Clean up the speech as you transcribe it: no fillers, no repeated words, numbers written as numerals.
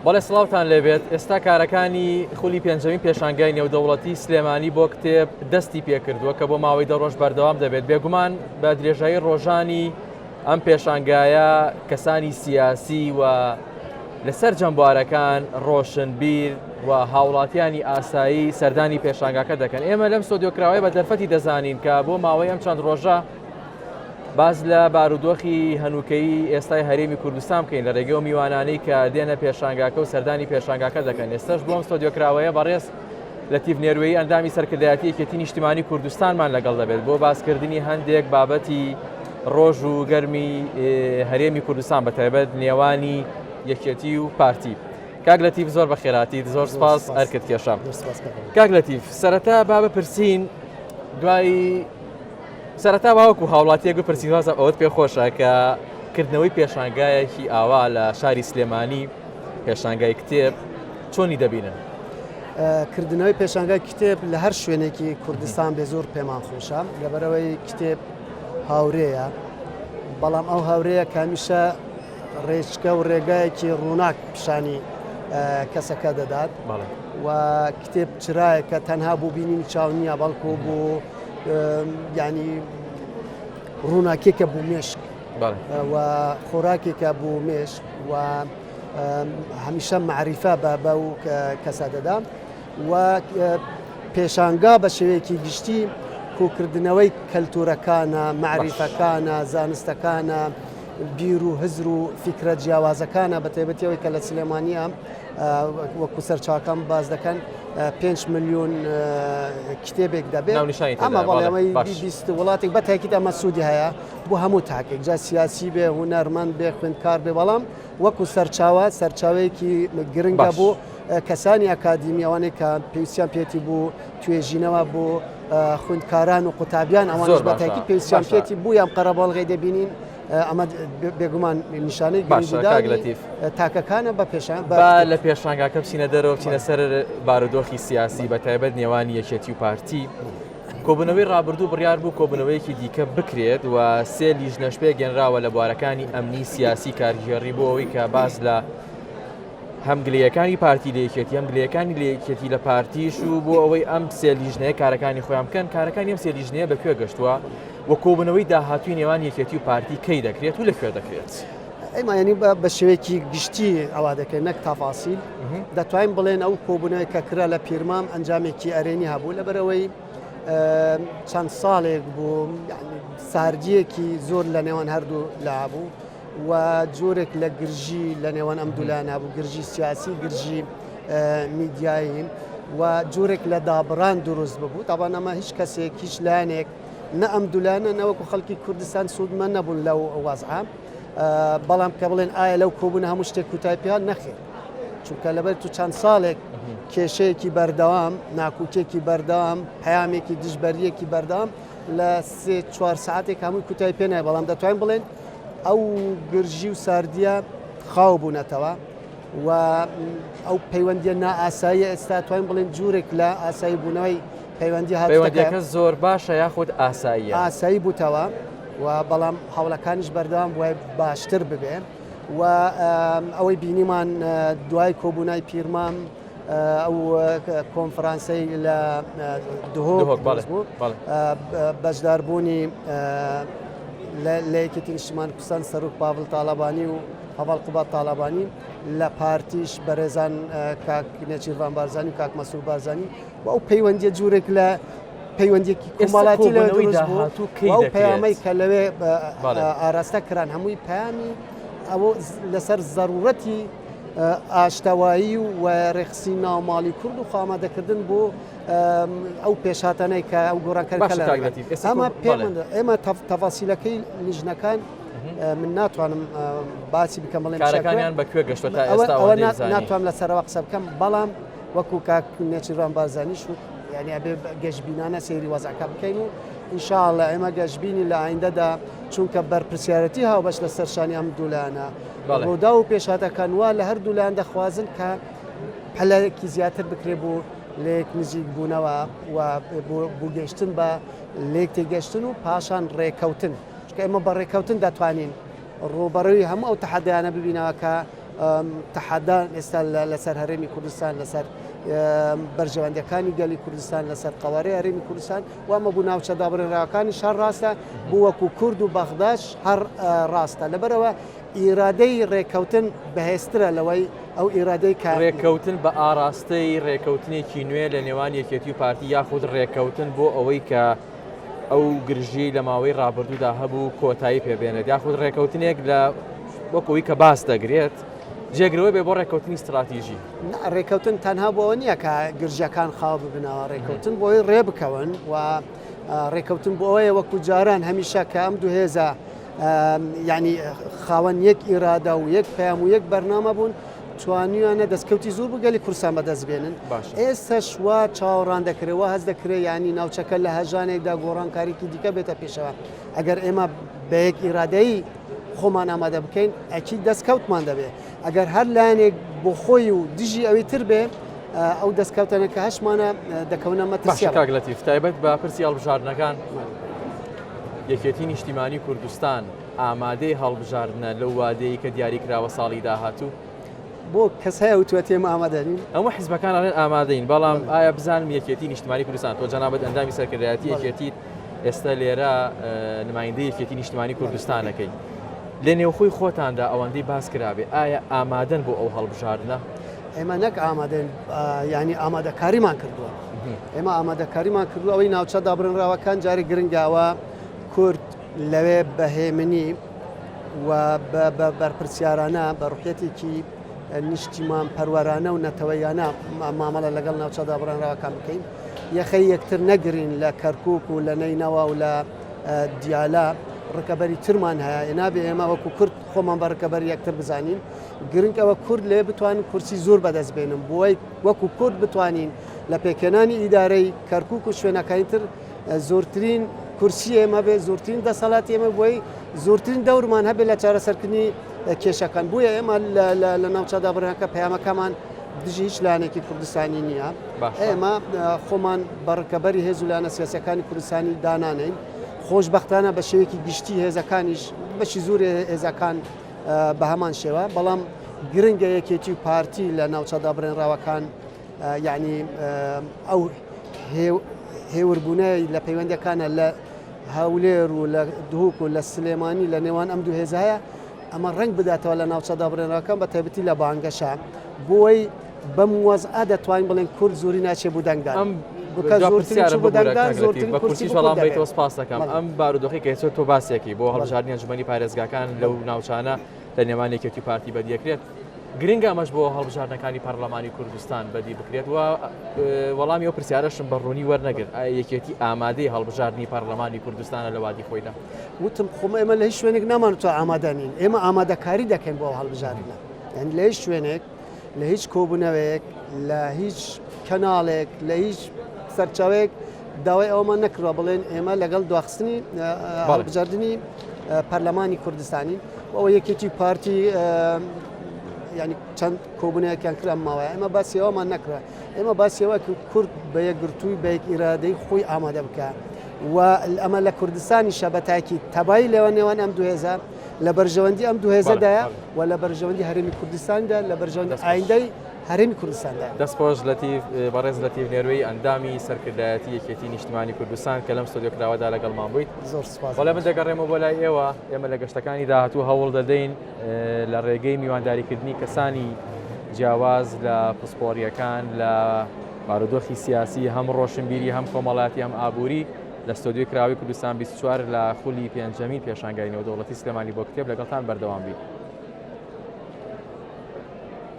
بەڵێ سڵاوتان لێبێت ئێستا کارەکانی خولی پێنجەمین پێشانگای نێودەوڵەتی سلێمانی بۆ کتێب دەستی پێکردووە کە بۆ ماوەی دە ڕۆژ بەردەوام دەبێت بێگومان بە درێژایی ڕۆژانی ئەم پێشانگایە کەسانی سیاسی و لەسەر جەمبوارەکان ڕۆشنبیر و هاوڵاتیانی ئاسایی سەردانی پێشانگاکە دەکەن ئێمە لەم سۆدیۆکراوەیە بە دەرفەتی دەزانین کە بۆ ماوەی ئەم چەند ڕۆژە باس لە بارودۆخی هەنووکەیی ئێستای هەرێمی کوردستان بکەین لە ڕێگەی و میوانانەی کە دێنە پێشانگاکە و سەردانی پێشانگاکە دەکەن ئێستاش بۆم ستۆدیۆکراوەیە بەڕێز لەتیف نێروەیی ئەندامی سەرکردایەتی یەکێتی نیشتیمانی کوردستانمان لەگەڵ دەبێت بۆ باسکردنی هەندێک بابەتی ڕۆژ و گەرمی هەرێمی کوردستان بە تایبەت نێوانی یەکێتی و پارتی. کاک لەتیف زۆر بە خێراتیت زۆر سپاس ئەرکت کێشام کاک لەتیف سەرەتا با بپرسین دوای سەرەتا باوەکو هاوڵاتیەک بپرسین وازم ئەوەت پێ خۆشە کە کردنەوەی پێشانگایەکی ئاوا لە شاری سلێمانی پێشانگای کتێب چۆنی دەبینن؟ کردنەوەی پێشانگای کتێب لە هەر شوێنێکی کوردستان بێ زۆر پێمان خۆشە لەبەرەوەی کتێب هاورێیە بەڵام ئەو هاورەیە کامیشە ڕێچکە و ڕێگایەکی ڕووناک پیشانی کەسەکە دەدات و کتێب چرایەکە تەنها بۆ بینینی چاو نییە بەڵکو بۆ ینی ڕووناکێکە بۆ مێشک و خۆراکێکە بۆ مێشک و هەمیشە معریفە بە بەو کەسە دەدا و پێشانگا بە شێوەیەکی گشتی کۆکردنەوەی کەلتورەکانە معریفەکانە زانستەکانە بیر و هزر و فیکرە جیاوازەکانە بە تایبەتی ئەوەی کە لە سلێمانیە وەکو سەرچاکان باز دەکەن 5 میلیۆن کتێبێک دەبێت ئەمە بەڵێ 20 وڵاتێک بە تاکیت ئەمە سوودی هەیە بۆ هەموو تاکێک جا سیاسی بێ هونەرمەند بێ خوێندکار بێ بەڵام وەکو سەرچاوە سەرچاوەیەکی گرنگە بۆ کەسانی ئەکادیمی ئەوانەی کە پێویستیان پێێتی بۆ توێژینەوە بۆ خوندکاران و قوتابیان ئەوانش بە تاکی پێویستیان پێێتی بوو یان قەرەباڵغی دەبینین ئەمە بێگومان نیشانەی گرنگیدانی تاکەکانە بە پێشان با لە پێشانگاکە بچینە دەرەوە بچینە سەر بارودۆخی سیاسی بە تایبەت نێوانی یەکێتی و پارتی. کۆبوونەوەی ڕابردوو بڕیار بوو کۆبوونەوەیەکی دیکە بکرێت و سێ لیژنەش پێگەنراوە لە بوارەکانی ئەمنی سیاسی کارگێڕی بۆ ئەوەی کە باس لە هەم گلەیەکانی پارتی لە یەکێتی هەم گلەیەکانی لە یەکێتی لە پارتیش و بۆ ئەوەی ئەم سێ لیژنەیە کارەکانی خۆیان بکەن کارەکانی ئەم سێ لیژنەیە بە کوێ گەشتووە و کۆبوونەوەی داهاتووی نێوان یەکێتی و پارتی کەی دەکرێت و لە کوێ دەکرێت؟ ئێمە ینی بە شێوەیەکی گشتی ئەوە دەکەین نەک تافاسیل دەتوانین بڵێن ئەو کۆبوونەوەی کە کرا لە پیرمام ئەنجامێکی ئەرێنی هەبوو لەبەرەوەی چەند ساڵێک بوو ساردیەکی زۆر لە نێوان هەردوو لا بوو و جۆرێک لە گرژی لە نێوان ئەم دوولایەنە هەبوو گرژی سیاسی گرژی میدیایی و جۆرێک لە دابڕان دروست ببوو تاوان ئەمە هیچ کەسێک هیچ لایەنێک نە ئەم دوولایەنە نەوەکو خەڵکی کوردستان سوودمەند نەبوون لەو وەزعە بەڵام کە بڵێن ئایا لەو کۆبوون هەموو شتێک کوتای پێیان نەخێر چونکە لەبەر تو چەند ساڵێک کێشەیەکی بەردەوام ناکوکێکی بەردەوام پەیامێکی دژبەریەکی بەردەوام لە سێ چوار ساعتێک هەمووی کوتای پێ نایە بەڵام دەتوانین بڵێن ئەو گرژی و ساردیە خاو بوونەتەوە و ئەو پەیوەندیە نائاساییە ئێستا توانین بڵێن جوورێک لە ئاسایی بوونەوەی پەیوەندی هاتووەکە زۆر باشە یاخود ئاساییە ئاسایی بووتەوە و بەڵام هەوڵەکانیش بەردەوام بووە باشتر ببێ و ئەوەی بینیمان دوای کۆبوونای پیرمام ئەو کۆنفرانسەی لە دهۆک بوو بەشداربوونی لە یەکێتی نیشتمان کوردستان سەرۆک پاڤل تاالبانی و هەڤاڵ قوباد تاالبانی لە پارتیش بەرێزان کاک نێچیرڤان بارزانی و کاک مەسرور بارزانی و ئەو پەیوەندیە جوورێک لە پەیوەندیەکی کۆمەڵاتی لە دروست بوو ئەو پەیامەی کە لەوێ ئاراستە کران هەمووی پەیامی ئەوە لەسەر زەرورەتی ئاشتەوایی و ڕێکخستنی ناوماڵی کورد و خۆئامادەکردن بۆ ئەو پێشهاتانەی کە ئەو گۆڕانکاریەکە لە ئەمە ئێمە تەفاسیلەکەی لیژنەکان من ناتوانم باسی بکەم بڵێم کارەکانیان بە کوێ گەشتوە تا ئێستا ئەوە ناتوانم لەسەرەوە قسە بکەم بەڵام وەکو کاک نێچیرڤان بارزانیش وت یعنی ئەبێ گەشبینانە سەیری وەزعەکە بکەین و ئینشاءاللە ئێمە گەشبینی لە ئایندەدا چونکە بەرپرسیارەتی هاوبەش لەسەر شانی ئەم دوولایەنە ڕووداو و پێشهاتەکان وا لە هەردوو لایەن دەخوازن کە پەلەکی زیاتر بکرێ بۆ لێک نزیک بوونەوە و بۆ گەشتن بە لێک تێگەشتن و پاشان ڕێکەوتن چونکە ئێمە بە ڕێکەوتن دەتوانین ڕووبەڕووی هەموو ئەو تەحەدایانە ببینەوە کە. تەحەدا ئێستا لەسەر هەرێمی کوردستان لەسەر بەرژەوەندەکانی گەلی کوردستان لەسەر قەوارەی هەرێمی کوردستان و ئەمە بوو ناوچە دابڕێنراوەکانیش هەر ڕاستە بوو وەکو کورد و بەغداش هەر ڕاستە لەبەرەوە ئیرادەی ڕێککەوتن بەهێزترە لەوەی ئەو ئیرادەی کە ڕێککەوتن بە ئاراستەی ڕێککەوتنێکی نوێ لە نێوان یەکێتی و پارتی یاخود ڕێککەوتن بۆ ئەوەی کە ئەو گرژی لە ماوەی ڕابردوودا هەبوو کۆتایی پێبێنێت یاخود ڕێککەوتنێک لە وەکەوەی کە باس دەگرێت جێگرەوە بێ بۆ ڕێککەوتنی ستراتیژی. ڕێککەوتن تەنها بۆ ئەوە نییە کە گرژەکان خاو ببنەوە، ڕێککەوتن بۆی ڕێ بکەون و ڕێککەوتن بۆ ئەوەیە وەکو جاران هەمیشە کە ئەم دوو هێزە یعنی خاوەن یەک ئیرادە و یەک پەیام و یەک بەرنامە بوون توانیویانە دەستکەوتی زۆر بۆ گەلی کوردستان بەدەست بێنن ئێستش وا چاوەڕان دەکرێت وا هەست دەکرێت ینی ناوچەکە لە هەژانێکدا گۆڕانکاریکی دیکە بێتە پێشەوە ئەگەر ئێمە بە یەک ئیرادەیی خۆمان ئامادە بکەین ئەکی دەستکەوتمان دەبێت ئەگەر هەر لایەنێک بۆ خۆی و دژی ئەوی تر بێ ئەو دەستکەوتانە کە هەشمانە دەکەونە مەترسی. کاک لەتیف تایبەت بە پرسی هەڵبژاردنەکان یەکێتی نیشتیمانی کوردستان ئامادەی هەڵبژاردنە لەو وادەیە کە دیاری کراوە ساڵی داهاتوو؟ بۆ کەس هەیە وتوێتی ئێمە ئامادە نین؟ هەموو حیزبەکان ئەڵێن ئامادەین بەڵام ئایا بزانم یەکێتی نیشتمانی کوردستان تۆ جەنابت ئەندامی سەرکردایەتی یەکێتیت ئێستا لێرە نمایندەی یەکێتی نیشتمانی کوردستانەکەی لە نێوخۆی خۆتاندا ئەوەندەی باس کرابێ ئایا ئامادەن بۆ ئەو هەڵبژاردنە؟ ئێمە نەک ئامادەین ینی ئامادەکاریمان کردووە ئێمە ئامادەکاریمان کردو ئەوەی ناوچە دابڕنراوەکان جاری گرنگاوە کورد لەوێ بە هێمنی و بە بەرپرسیارانە بە ڕوحیەتێکی نیشتیمان پەروەرانە و نەتەوەیانە مامەڵە لەگەڵ ناوچە دابڕێنراوەکان بکەین یەخەی یەکتر نەگرین لە کەرکک و لە نەینەوا و لە دیالە ڕکەبەری ترمان هەیە نابێ ئێمە وەکو کورد خۆمان بە ڕکەبەر یەکتر بزانین گرنگ ئەوە کورد لێ بتوانین کورسی زۆر بەدەست بێنم بۆی وەکو کورد بتوانین لە پێکهێنانی ئیدارەی کەرکک و شوێنەکانی تر زۆرترین کورسی ئێمە بێ زۆرترین دەسەڵاتی ئێمە بۆی زۆرترین دەورمان هەبێت لە چارەسەرکردنی کێشەکان بووە ئێمە لە ناوچە دابڕەکە پەیامەکەمان دژی هیچ لایەنێکی کوردستانی نییە ئێمە خۆمان بە ڕکەبەری هێز و لایەنە سیاسەکانی کوردستانی دانانین خۆشببختانە بە شێوەیەکی گشتی هێزەکانیش بەشی زۆر هێزەکان بە هەمان شێوە بەڵام گرنگە یەکێتی و پارتی لە ناوچە دابڕێنراوەکان یعنی ئەو هێوربوونەی لە پەیوەندەکانە لە هەولێر و لە دهۆک و لە سلێمانی لە نێوان ئەم دوو هێزە هەیە ئەمە ڕنگ بداتەوە لە ناوچە دابڕێنەکان بە تایبەتی لە بانگەشە بۆی بەم وەزعە دەتوانین بڵێن کورد زۆری ناچێ بۆ دەنگدان ئەم بە کورسی وەڵام بیتەوە سپاس دەکەم ئەم بارودۆخی کە ئێستا تۆ باسێکی بۆ هەڵبژاردنی ئەنجومەنی پارێزگاکان لەو ناوچانە لە نێوان یەکێتی پارتی بەدیەکرێت گرنگە ئەمەش بۆ هەڵبژاردنەکانی پەرلەمانی کوردستان بەدی بکرێت و وەڵامی ئەو پرسیارەشم بە ڕوونی وەرنەگرت ئایا یەکێتی ئامادەی هەڵبژاردنی پەرلەمانی کوردستانە لە وادی خۆیدا؟ وتم خۆم ئێمە لە هیچ شوێنێک نامانوتوە ئامادە نین ئێمە ئامادەکاری دەکەین بۆ هەڵبژاردنە یعنی لە هیچ شوێنێک لە هیچ کۆبوونەوەیەک لە هیچ کەناڵێک لە هیچ سەرچاوەیەک داوای ئەومان نەکردوە بڵێن ئێمە لەگەڵ دواخستنی هەڵبژاردنی پەرلەمانی کوردستانی ئەوە یەکێتی پارتی ینی چەند کۆبوونەیەکیان کرا ماوە ئێمە باسی ئەومان نەکرا ئێمە باسیەوە کە کورد بە یەکگرتووی بە یەک ئیرادەی خۆی ئامادە بکە و ئەمە لە کوردستانی شەبەتاکی تەبایی لەوە نێوان ئەم دوێزە لە بەرژەوەندی ئەم دوو هێزەدایە و لە بەرژەوەندی هەرێمی کوردستاندا لە بەرژەوەندی ئایندەی هەرێمی کوردستاندا. دەست خۆش لەتیف بەڕێز لەتیف نێروی ئەندامی سەرکردایەتی یەکێتی نیشتیمانی کوردستان کە لەم ستۆدیۆ کراوەدا لەگەڵمان بوویت. زۆر سپاس. بەڵێ من دەگەڕێمەوە بۆ لای ئێوە ئێمە لە گەشتەکانی داهاتوو هەوڵ دەدەین لە ڕێگەی میوانداریکردنی کەسانی جیاواز لە پسپۆڕیەکان لە بارودۆخی سیاسی هەم ڕۆشنبیری هەم کۆمەڵاتی هەم ئابووری لە ستۆدیۆی کراوەی کوردستان 24 لە خولی پێنجەمین پێشانگای نێودەوڵەتی سلێمانی بۆ کتێب لەگەڵتان بەردەوام بین.